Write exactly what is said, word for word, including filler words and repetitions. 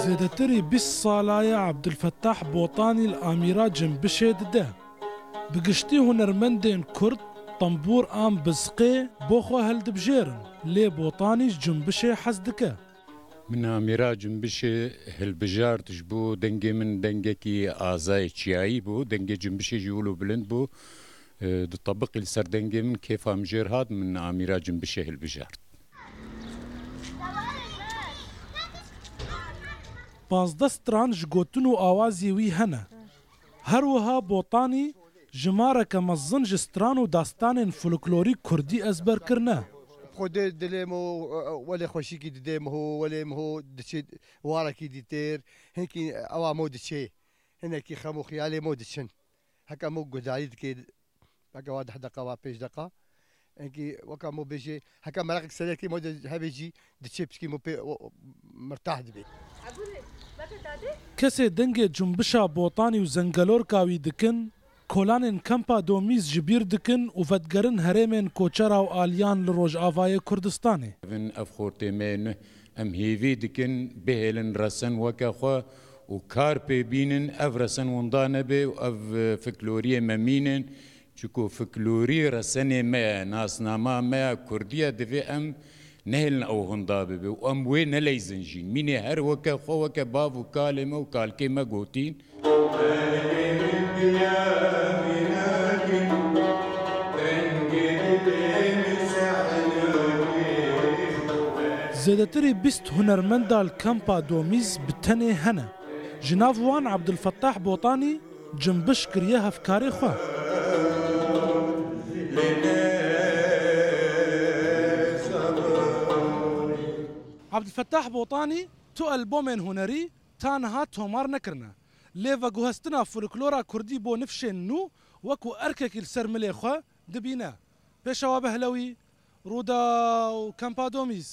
Zêdetirî bîst sala ye Abdulfettah Botanî li amîra cimbişê dide. Bi giştî hunermendên Kurd tembûr an bizqê bo xwe hildibjêrin, lê Botanî ji cimbişê hez dike. Min amîra cimbişê hilbijart ji bo dengê min dengekî azayê çiyayî bû, dengê cimbişê jî wilo bilind bû. E, di tebiqî li ser dengê min kêfa min jêr hat, min amîra cimbişê hilbijart. Pazdeh stran ji gotin û awazê wî hene. Her wiha Botanî jimareke mezin ji stran û dastanên folklorî kurdî ezber kirine. Xwedê dilê min, welê xweşikî didê min ho, welê min ho diçê warekî dî têr, hinkî ewa mo diçê. Hinekî xem û xiyalê mo diçin. Heke mo guhdarî dike, heke wa deh deqa, wa pênc deqa. Hinkî weka mo bêjê, heke meraqek serekî mo de hebe jî diçê piçkî mo pê, o, o, mirtah dibê. Kesê dengê cumbişa Botanî û zengelorka wî dikin, kolanên Kempa Domîz ji bîr dikin û vedigerin herêmên koçera û aliyan li Rojavayê Kurdistanê. Evin ev xortê me ne, em hêvî dikin bihêlin resen weke xwe û kar pê bînin, ev resen winda nebe û ev, e, fikloriyê me mînin. Çiku fiklorî resenê me ye, nasnama me ya kurdî ye, divê em nehêlin ew hinda bibe û em wê neleyzin jî. Mînê her weke xwe, weke bav û kalê me û kalkê me gotîn. Zêdetirî bîst hunermenda li Kempa Domîz bi tenê hene. Ji nav wan Abdulfettah Botanî, cimbiş kiriye hevkarê xwe. Abdulfettah Botanî tu albomên hunerî ta niha tomar nekirine. Lê veguhestina folklora kurdî bo nifşên nû wekû erkekî li ser milê xwe dibîne. Pêşewa Behlewî, Rûdaw, Kempa Domîz.